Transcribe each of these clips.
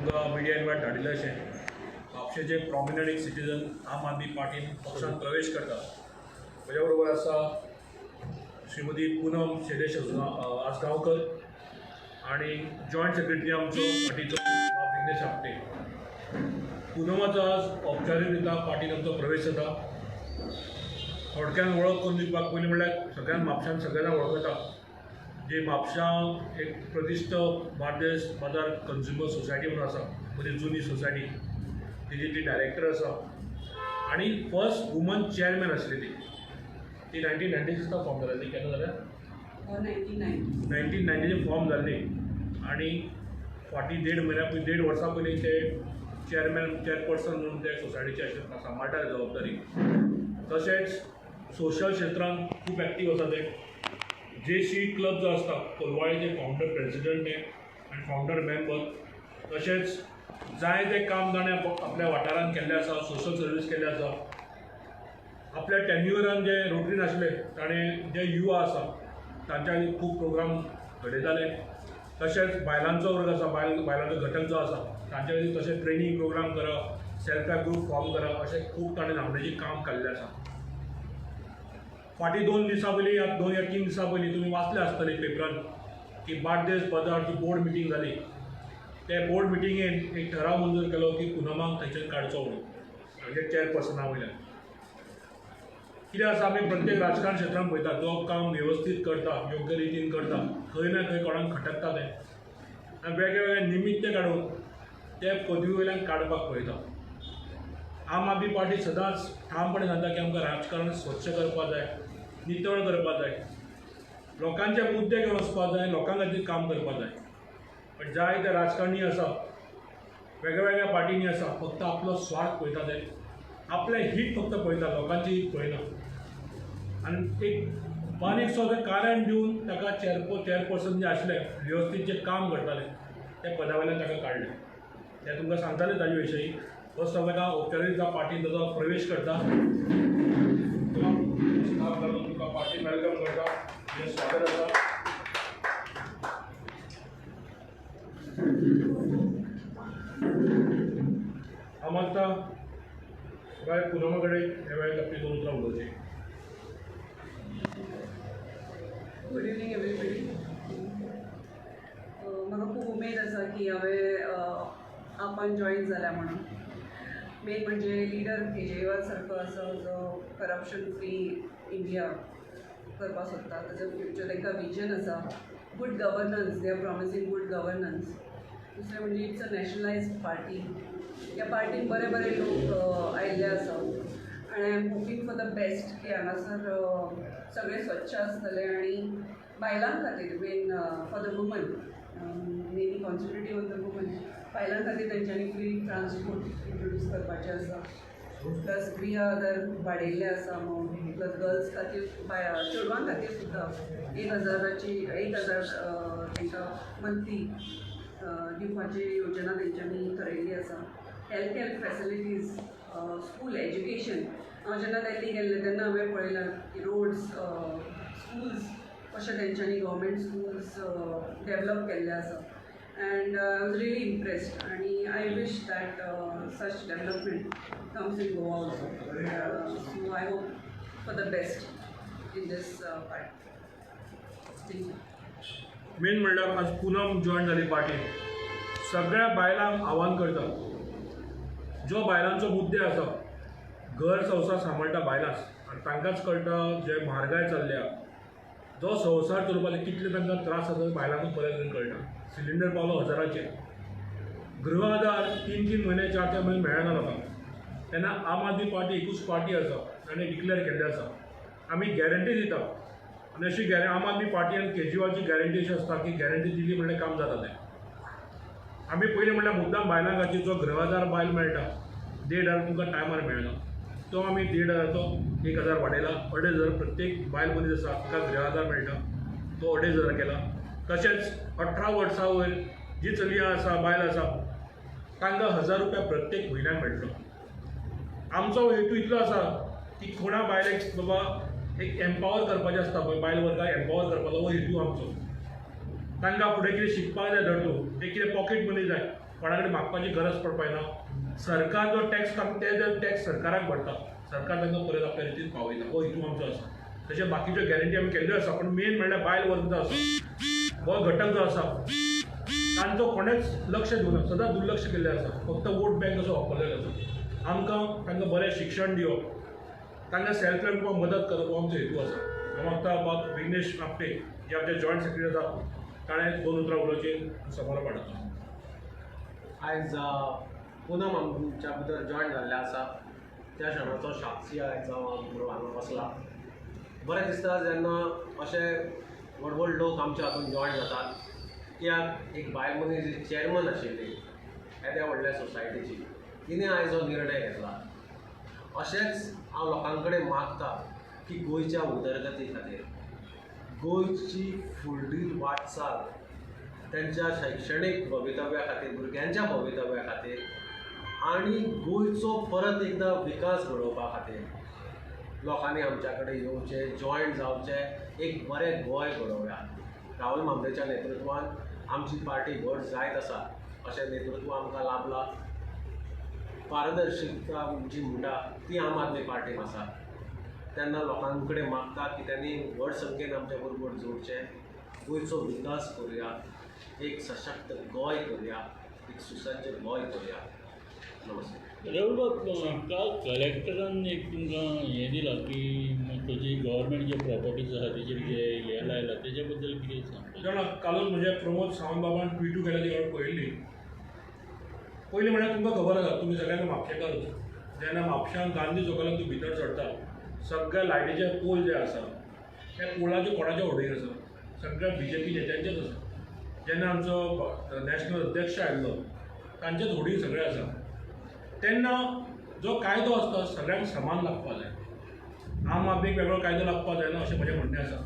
तुमकां media invite धाडिल्लें अशें म्हापशेचे prominent एक सिटीजन आम आदमी पार्टीन पक्षांत प्रवेश करता. म्हज्या बरोबर आसा श्रीमती पुनम शैलेश आजगांवकर आनी जॉयंट सेक्रेटरी आमचो पार्टीचो बाब विघ्नेश आपटे. पुनमाचो आज औपचारीक रित्या पार्टीन आमचो प्रवेश जाता. थोडक्यान वळख करून दिवपाक पयलीं म्हणल्यार सगळ्यांत म्हापशान सगळ्यांना वळखता जे म्हापशां एक प्रतिश्ठ बार्देस बाजार कंज्युमर सोसायटी म्हणून आसा, बरी जुनी सोसायटी, तेजी ती डायरेक्टर आसा आनी फर्स्ट वुमन चेअरमॅन आसली ती. ती 1996 फॉर्म जाल्ली. केन्ना जाल्या? 1990. 1990 फॉर्म जाल्ली आनी फाटीं देड म्हयन्या पयलीं, देड वर्सां पयलीं ते चेअरमॅन चेअरपर्सन म्हणून ते सोसायटीचे अशें सांबाळटाले जबाबदारी. तशेंच सोशल क्षेत्रांत खूब एक्टीव आसा ते. जे सी क्लब जो आसता कोलवाळेचे फावंडर प्रेसिडंट ते आनी फावंडर मेंबर. तशेंच जायते काम ताणें आपल्या वाठारांत केल्लें आसा, सोशल सर्वीस केल्लें आसा. आपल्या टेन्युअरान जे रोटरीन आसले ताणें जे युवा आसा तांच्या खातीर खूब प्रोग्राम घडयताले. तशेंच बायलांचो वर्ग आसा, बायलांचो घटक जो आसा तांच्या खातीर तशें ट्रेनींग प्रोग्राम करप, सेल्फ हेल्प ग्रूप फॉर्म करप, अशें खूब ताणें नामनेचें काम केल्लें आसा. फाटीं 2 दिसां पयलीं या 2 या 3 दिसां पयलीं तुमी वाचले आसतले पेपरान की बार्देस बाजार जी बोर्ड मिटींग जाली, ते बोर्ड मिटिंगेन एक ठराव मंजूर केलो की पुनमाक थंयच्यान काडचो म्हणून, म्हणजे चेअरपर्सना वयल्यान. कितें आसा, आमी प्रत्येक राजकारण क्षेत्रांत पळयता, जो काम वेवस्थीत करता, योग्य रितीन करता, खंय ना खंय कोणाक खटकता तें आनी वेगळे वेगळे निमित्त काडून ते पदवी वयल्यान काडपाक पळयता. आम आदमी पार्टी सदांच ठामपणे सांगता की आमकां राजकारण स्वच्छ करपाक जाय, नितळ करपाक जाय, लोकांचे मुद्दे घेवन वचपाक जाय, लोकां खातीर काम करपाक जाय. पण जायते राजकारणी आसा, वेगळ्या वेगळ्या पार्टींनी आसा, फक्त आपलो स्वार्थ पळयता ते, आपलें हीत फक्त पळयता, लोकांचें हीत पळयना. आनी एक बारीकसो तें कारण दिवन ताका चेअरपर्सन जे आसले वेवस्थीत जे काम करताले त्या पदा वयल्यान ताका काडलें. तें तुमकां सांगताले ताजे विशयी. फर्स्ट हांव ताका औपचारीक पार्टीन ताजो प्रवेश करता, तुका पार्टीन welcome करता, तुजें स्वागत आसा. हांव मागता बाय पुनमा कडेन ह्या वेळार आपली 2 उतरां उलोवची. Good evening everybody. म्हाका खूब उमेद आसा की हांवें आपण जॉईन जाल्या म्हणून. मेन म्हणजे लिडर केजरीवाल सारको आसा जो करप्शन फ्री इंडिया करपाक सोदता, ताजो फ्युचर तांकां विजन आसा, good governance, they are promising good governance. दुसरें म्हणजे it's a nationalised party. ह्या पार्टीन बरे बरे लोक आयिल्ले आसा आनी I am hoping for the best की हांगासर सगळें स्वच्छ आसतलें आनी बायलां खातीर main for the woman, mainly concentrating on the woman, बायलां खातीर तेंच्यांनी फ्री ट्रान्सपोर्ट इंट्रोड्यूस करपाचें आसा, प्लस गृह आधार वाडयल्ले आसा अमावंट, प्लस गर्ल्स खातीर, चेडवां खातीर सुद्दां 1000 1000 तांकां मंथली दिवपाची योजना तेंच्यांनी थरयल्ली आसा. Health care facilities, school education. हांव जेन्ना दिल्ली गेल्लें तेन्ना हांवें पळयलां की रोड्स, स्कूल्स कशे तेंच्यांनी गव्हर्मेंट स्कूल्स डेवलप केल्ले आसा and I was really impressed आनी I wish that such development comes in Goa also. So I hope for the best in this party. Thank you. Main म्हणल्यार आज Poonam join जाली पार्टीन, सगळ्या बायलांक आव्हान करता, जो बायलांचो मुद्दे आसा, घर संवसार सांबाळटा बायलांच आनी तांकांच कळटा जे म्हारगाय चल्ल्या, जो संवसार चलोवपाचे कितले तांकां त्रास जाता बायलांकूच बऱ्या तरेन कळटा. सिलिंडर पावलो 1000चेर, गृह आधार 3-3 म्हयने 4-4 म्हयने मेळना लोकांक. तेन्ना आम आदमी पार्टी एकूच पार्टी आसा, ताणें डिक्लेअर केल्लें आसा, आमी गॅरंटी दिता आनी अशी आम आदमी पार्टी आनी केजरीवालची गॅरंटी अशी आसता की गॅरंटी दिली म्हणल्यार काम जाता तें. आमी पयलीं म्हणल्यार मुद्दाम बायलां खातीर जो गृह आधार बायल मेळटा 1500 तुमकां टायमार मेळना, तो आमी 1500चो 1000 वाडयला, 2500 प्रत्येक बायल मनीस आसा तिका गृह आधार मेळटा तो 2500 केला. तशेंच 18 वर्सां वयर जी चलयां आसा, बायल आसा, तांकां 1000 रुपया प्रत्येक म्हयन्याक मेळटलो. आमचो हेतू इतलो आसा की कोणा बायलेक बाबा एक एम्पावर करपाचें आसता पळय, बायल वर्गाक एम्पावर करपाचो हो हेतू आमचो. तांकां फुडें कितें शिकपाक जाय धर तूं, एक कितें पॉकेट मनी जाय, कोणा कडेन मागपाची गरज पडपा ना. सरकार जो टॅक्स काडटा ते टॅक्स सरकाराक भरता, सरकार तांकां परत आपल्या रितीन पावयता. हो हेतू आमचो आसा. तशें बाकीच्यो गॅरंटी आमी केल्ल्यो आसा, पूण मेन म्हणल्यार बायल वर्ग जो आसा, हो घटक जो आसा तांचो कोणेच लक्ष दिवना, सदांच दुर्लक्ष केल्लें आसा. फक्त वोट बँक असो वापरलेलो आसा. आमकां तांकां बरें शिक्षण दिवप, तांकां सेल्फ हेल्प ग्रुपाक मदत करप हो आमचो हेतू आसा. हांव मागता बाब विघ्नेश आपटे जे आमचे जॉयंट सेक्रेटरी आसा ताणें दोन उतरां उलोवची समोर पाडता. आयज पुनम आमच्या भितर जॉयन जाल्लें आसा त्या क्षणाचो साक्षी आयज हांव हांगा बसला. बरें दिसता जेन्ना अशे व्हड व्हड लोक आमच्या हातून जॉयन जातात. कित्याक एक बायल मनीस जी चेअरमन आशिल्ली येद्या व्हडल्या सोसायटीची, तिणें आयज हो निर्णय घेतला. अशेंच हांव लोकां कडेन मागता की गोंयच्या उदरगती खातीर, गोंयची फुडली वाटचाल, तेंच्या शैक्षणीक भवितव्या खातीर, भुरग्यांच्या भवितव्या खातीर आनी गोंयचो परत एकदां विकास घडोवपा खातीर लोकांनी आमच्या कडेन येवचें, जॉयन जावचें, एक बरें गोंय घडोवया. राहुल म्हांबरेच्या नेतृत्वान आमची पार्टी व्हड जायत आसा अशें नेतृत्व आमकां लाभलां. पारदर्शिकता जी म्हणटा ती आम आदमी पार्टीन आसा. तेन्ना लोकां कडेन मागता की त्यांनी व्हड संख्येन आमच्या बरोबर जोडचें, गोंयचो विकास करुया, एक सशक्त गोंय करुया, एक सुसज्ज गोंय करुया. नमस्ते. राहुल बाब, काल कलेक्टरान एक तुमकां हें दिलां की तुजी गव्हर्मेंट जे प्रॉपर्टीज आसा तेजेर जे हें लायलां तेजे बद्दल कितें सांगता? जाणा, कालूच म्हणजे प्रमोद सावंत बाबान ट्विटू केल्या ती हांवें पळयल्ली. पयलीं म्हणल्यार तुमकां खबर आसा, तुमी सगळ्यांक म्हापशेकारूच, जेन्ना म्हापश्यान गांधी चौकांतल्यान तूं भितर सरता सगळ्या लायटीचे पोल जे आसा त्या पोलाचे कोणाचे होर्डिंग आसा, सगळ्या बीजेपी नेत्यांचेच आसा. जेन्ना आमचो नॅशनल अध्यक्ष आयिल्लो तांचेच होर्डिंग सगळें आसा. तेन्ना जो कायदो आसता सगळ्यांक समान लागपा जाय, आम आदमीक वेगळो कायदो लागपा जायना अशें म्हजें म्हणणें आसा.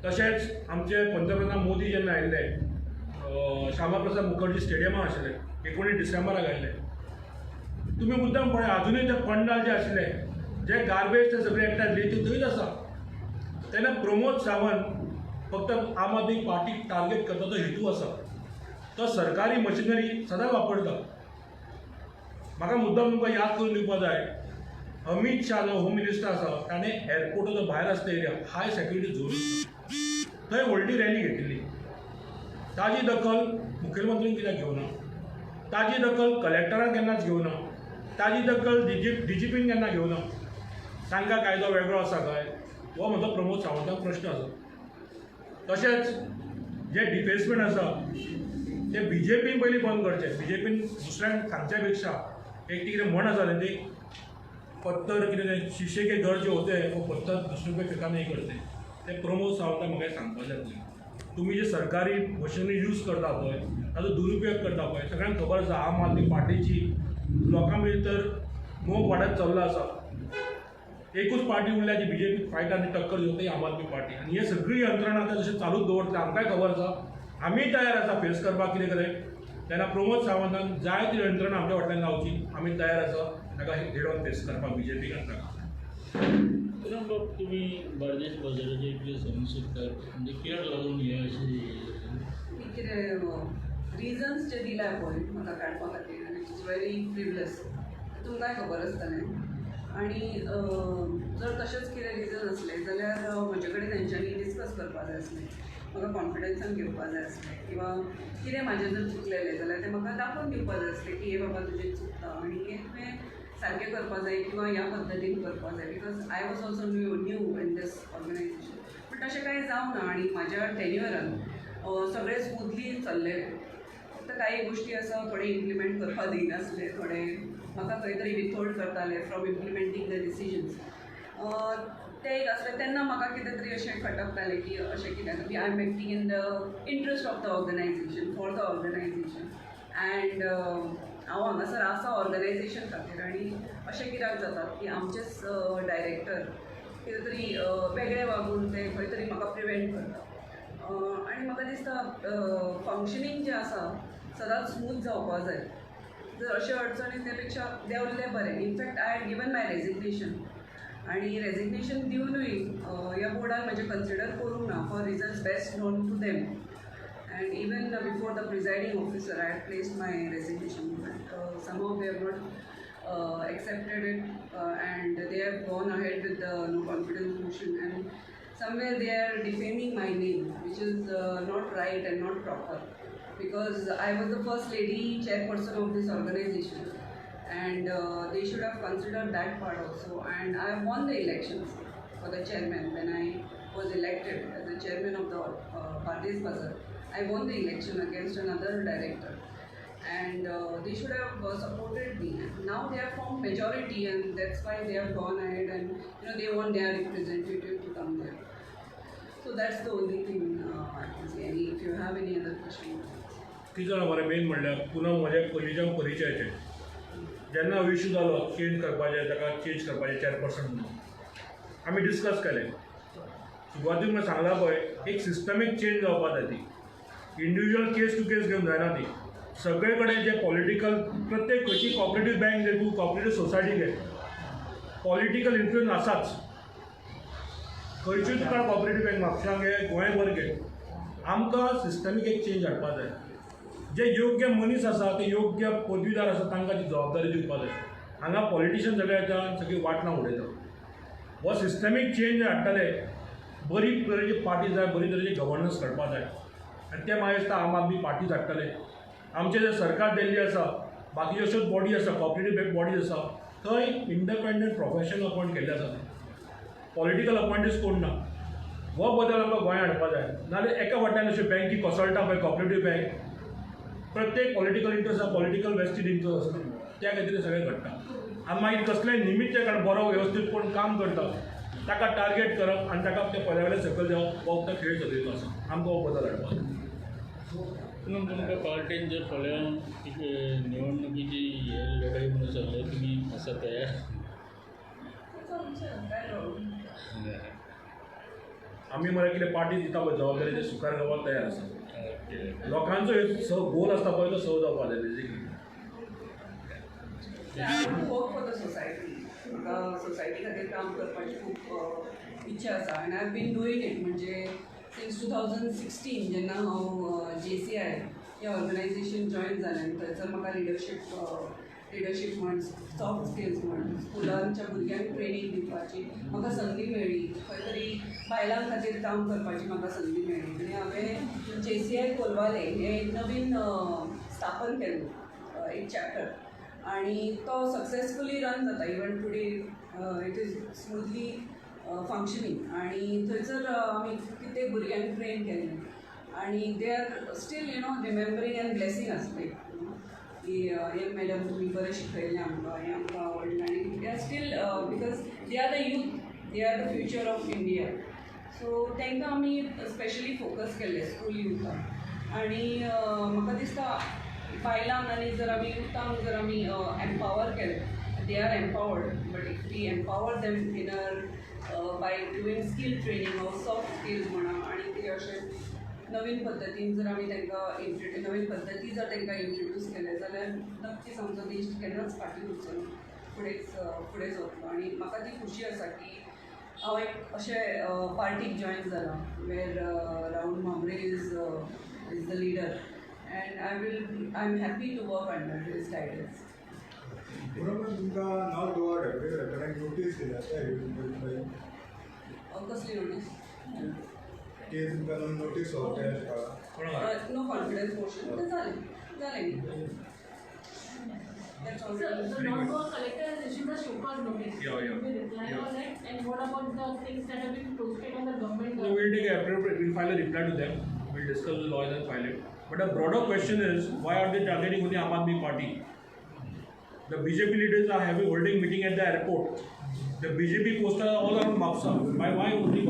तशेंच आमचे पंतप्रधान मोदी जेन्ना आयिल्ले श्यामा प्रसाद मुखर्जी स्टेडियमा आशिल्ले 19 डिसेंबराक आयिल्ले, तुमी मुद्दाम पळय आजुनूय ते पंडाल जे आशिल्ले जे गार्बेज ते सगळे एकठांय ते थंयच आसा. तेन्ना प्रमोद सावंत फक्त आम आदमी पार्टीक टार्गेट करपाचो हेतू आसा, तो सरकारी मशिनरी सदांच वापरता. म्हाका मुद्दाम तुमकां याद करून दिवपा जाय, अमीत शाह जो होम मिनिस्टर आसा ताणें एअरपोर्टाचो भायर आसता एरिया हाय सेक्युरिटी झोन थंय व्हडली रॅली घेतिल्ली. ताजी दखल मुखेलमंत्रीन कित्याक घेवना, ताजी दखल कलेक्टरान केन्नाच घेवना, ताजी दखल डीजीपीन केन्ना घेवना? तांकां कायदो वेगळो आसा काय? हो म्हजो प्रमोद सावंताक प्रश्न आसा. तशेंच जे डिफेसमेंट आसा ते बीजेपीन पयलीं बंद करचें. बीजेपीन दुसऱ्यांक सांगच्या पेक्षा एक ती कितें म्हण आसा ती पत्थर कितें तें शीशे के घर जे होते वो पत्थर दुसरे पे फेका नहीं करते. ते प्रमोद सावंताक म्हाका सांगपा जाय आसलें, तुमी जे सरकारी मशिनरी यूज करता पळय ताजो दुरुपयोग करता पळय, सगळ्यांक खबर आसा आम आदमी पार्टीची लोकां भितर मोग वाडत चल्लो आसा. एकूच पार्टी उरल्या जी बीजेपी फायट आनी टक्कर दिता ती आम आदमी पार्टी. आनी हे सगळी यंत्रणा आतां जशें चालूच दवरतले आमकांय खबर आसा, आमी तयार आसा फेस करपाक कितें कितें. तेन्ना प्रमोद सावंतान जाय ती यंत्रणा आमच्या फाटल्यान लावची, आमी तयार आसा ताका हेड ऑन फेस करपाक बीजेपीक आनी ताका. पुनम बाब, तुमी बार्देश बाजाराचेर कितें सांगूंक सोदतात, म्हणजे कित्याक लागून हें अशें कितें रिजन्स जे दिल्या पळय म्हाका काडपा खातीर, which is very frivolous, तुमकांय खबर आसतलें. आनी जर तशेंच कितें रिजन आसलें जाल्यार म्हजे कडेन तेंच्यांनी डिस्कस करपा जाय आसलें, म्हाका कॉन्फिडन्सान घेवपा जाय आसलें, किंवां कितें म्हाजें जर चुकलेलें जाल्यार तें म्हाका दाखोवन दिवपा जाय आसलें की हें बाबा तुजें चुकता आनी हें तुवें सारकें करपा जाय किंवां ह्या पद्दतीन करपा जाय, because I was also new in this organization. पूण तशें कांय जावना आनी म्हाज्या टेन्युअरान सगळें स्मुथली चल्लेलें. फक्त कांय गोश्टी आसा थोडे इम्प्लिमेंट करपा दिनासले, थोडे म्हाका खंय तरी विथहोल्ड करताले फ्रॉम इम्प्लिमेंटींग the decisions, तें एक आसलें. तेन्ना म्हाका कितें तरी अशें खटकतालें की अशें कित्याक I am acting in the interest of the organization, for the organization, and हांव हांगासर आसा ऑर्गनायझेशन खातीर. आनी अशें कित्याक जाता की आमचेच डायरेक्टर कितें तरी वेगळें वागून ते खंय तरी म्हाका प्रिवेंट करता. आनी म्हाका दिसता फंक्शनींग जें आसा सदांच स्मूथ जावपा जाय. जर अशे अडचणी त्या पेक्षा देंवल्लें बरें. In fact I had given my resignation आनी रेजिग्नेशन दिवनूय ह्या बोर्डान म्हजें कन्सिडर करूंक ना for reasons best known to them. And even before the presiding officer, I had placed my resignation, but somehow they have not accepted it, and they have gone ahead with the no confidence motion, and somewhere they are defaming my name, which is not right and not proper, because I was the first lady chairperson of this organization, and they should have considered that part also. And I won the elections for the chairman. When I was elected as the chairman of the Bardez Bazaar, I won the election against another director, and they should have supported me. Now they have formed majority, and that's why they have gone ahead, and they want their representative to come there. So that's the only thing I can say. If you have any other question. कितें जाणां मरे, main म्हणल्यार पुनम म्हज्या पयलींच्यान परिचयाचें. जेन्ना issue जालो change करपाचें, ताका चेंज करपाचें चॅरपर्सन म्हणून आमी डिस्कस केलें. सुरवातीक म्हणल्यार सांगलां पळय, एक सिस्टमीक चेंज जावपा जाय. ती इंडिविज्युअल केस टू केस घेवन जायना ती. सगळे कडेन जे पॉलिटिकल, प्रत्येक खंयची कॉपरेटीव बँक घे तूं, कॉपरेटीव सोसायटी घे, पॉलिटिकल इन्फ्लुयन्स आसाच. खंयच्यूय तुका कॉपरेटीव बँक म्हापशां घे, गोंयभर घे, आमकां सिस्टमीक एक चेंज हाडपा जाय. जे योग्य मनीस आसा, ते योग्य पदवीदार आसा, तांकां ती जबाबदारी दिवपा जाय. हांगा पॉलिटिशियन सगळे येता आनी सगळी वाटणां उडयता. हो सिस्टमीक चेंज हाडटले, बरी तरेची पार्टी जाय, बरी तरेची गव्हर्नन्स करपा जाय, आनी तें म्हाका दिसता आम आदमी पार्टीच हाडटले. आमचें जें सरकार दिल्ली आसा, बाकीच्यो अश्योच बॉडी आसा, कॉपरेटीव बॉडीज आसा, थंय इंडिपेंडंट प्रोफेशनल अपॉयंट केल्ले आसा, पॉलिटिकल अपॉयंटीज कोण ना. हो बदल आमकां गोंयांत हाडपा जाय. नाजाल्यार एका फाटल्यान अश्यो बँकी कोसळटा पळय, कॉपरेटीव बँक, प्रत्येक पॉलिटिकल इंट्रस्ट आसा, पॉलिटिकल वेस्टेड इंट्रस्ट आसता, त्या खातीर सगळें घडटा. आनी मागीर कसलेंय निमित्त कारण बरो वेवस्थीत कोण काम करता ताका टार्गेट करप आनी ताका त्या पदा वयल्यान सकयल देंवप, हो फक्त खेळ चलयलो आसा. आमकां हो बदल हाडपा जाय. पूण तुमकां पार्टीन जर फाल्यां एक निवडणुकीची हे लढाई म्हणून सांगलें, तुमी आसा तयार? काय problem? आमी मरे कितें पार्टी दिता पळय जबाबदारी, ते स्विकार करपाक तयार आसा. ओके. लोकांचो एक स गोल आसता पळय, तो सर्व जावपा जाय basically. I want to work for the society. म्हाका सोसायटी खातीर काम करपाची खूब इच्छा आसा, आनी I have been doing it. म्हणजे सिन्स 2016 जेन्ना हांव जेसीआय ह्या ऑर्गनायझेशन जॉयन जालें, आनी थंयसर म्हाका लिडरशीप म्हण, सॉफ्ट स्किल्स म्हण, स्कुलांच्या भुरग्यांक ट्रेनींग दिवपाची म्हाका संदी मेळ्ळी. खंय तरी बायलां खातीर काम करपाची म्हाका संदी मेळ्ळी, आनी हांवें जेसीआय कोलवाले हें एक नवीन स्थापन केल्लें एक चॅप्टर, आनी तो सक्सेसफुली रन जाता. Even today it is smoothly functioning. आनी थंयसर आमी कित्येक भुरग्यांक ट्रेन केल्लें, आनी they are still remembering and blessing us, like की हे मॅडम, तुमी बरें शिकयलें आमकां, हें आमकां आवडलें. आनी they are still, because they are the youth, they are the future of India, so तांकां आमी स्पेशली फोकस केल्लें, स्कूल युथाक. आनी म्हाका दिसता बायलांक आनी जर आमी युथांक जर आमी एम्पावर केलें, they are empowered, but if we empower them in by doing skill training or soft skills म्हणा, आनी कितें अशें नवीन पद्दतीन जर आमी तांकां इंट्रोड्यू नवीन पद्दती जर तांकां इंट्रोड्यूस केले जाल्यार नक्कीच आमचो देश केन्नाच फाटीं उरचो ना, फुडेंच फुडें वतलो. आनी म्हाका ती खुशी आसा की हांव एक अशें पार्टीक जॉयन जालां where Rahul Mhambre is the leader, and I am happy to work under his guidance. बरोबर, तुमकां नॉर्थ गोवा डेप्युटी कलेक्टरान नोटीस दिल्या त्या कसली नोटीस? की तुमकां नोटीस सर्व केल्या कळ्ळां. नो कॉन्फिडन्स मोशन ते जालें जालें न्ही. That's Sir, already. the North Goa collector has issued a show cause notice. Yeah. Will you reply on it? And what about the things that have been posted on the government? No, we'll take appropriate, we'll file a reply to them. We'll discuss with the lawyers and file it. But a broader question is, why are they targeting only Aam Aadmi Party? The BJP leaders are having holding meeting at the airport. The BJP posters are all around Mapsa. Why only one?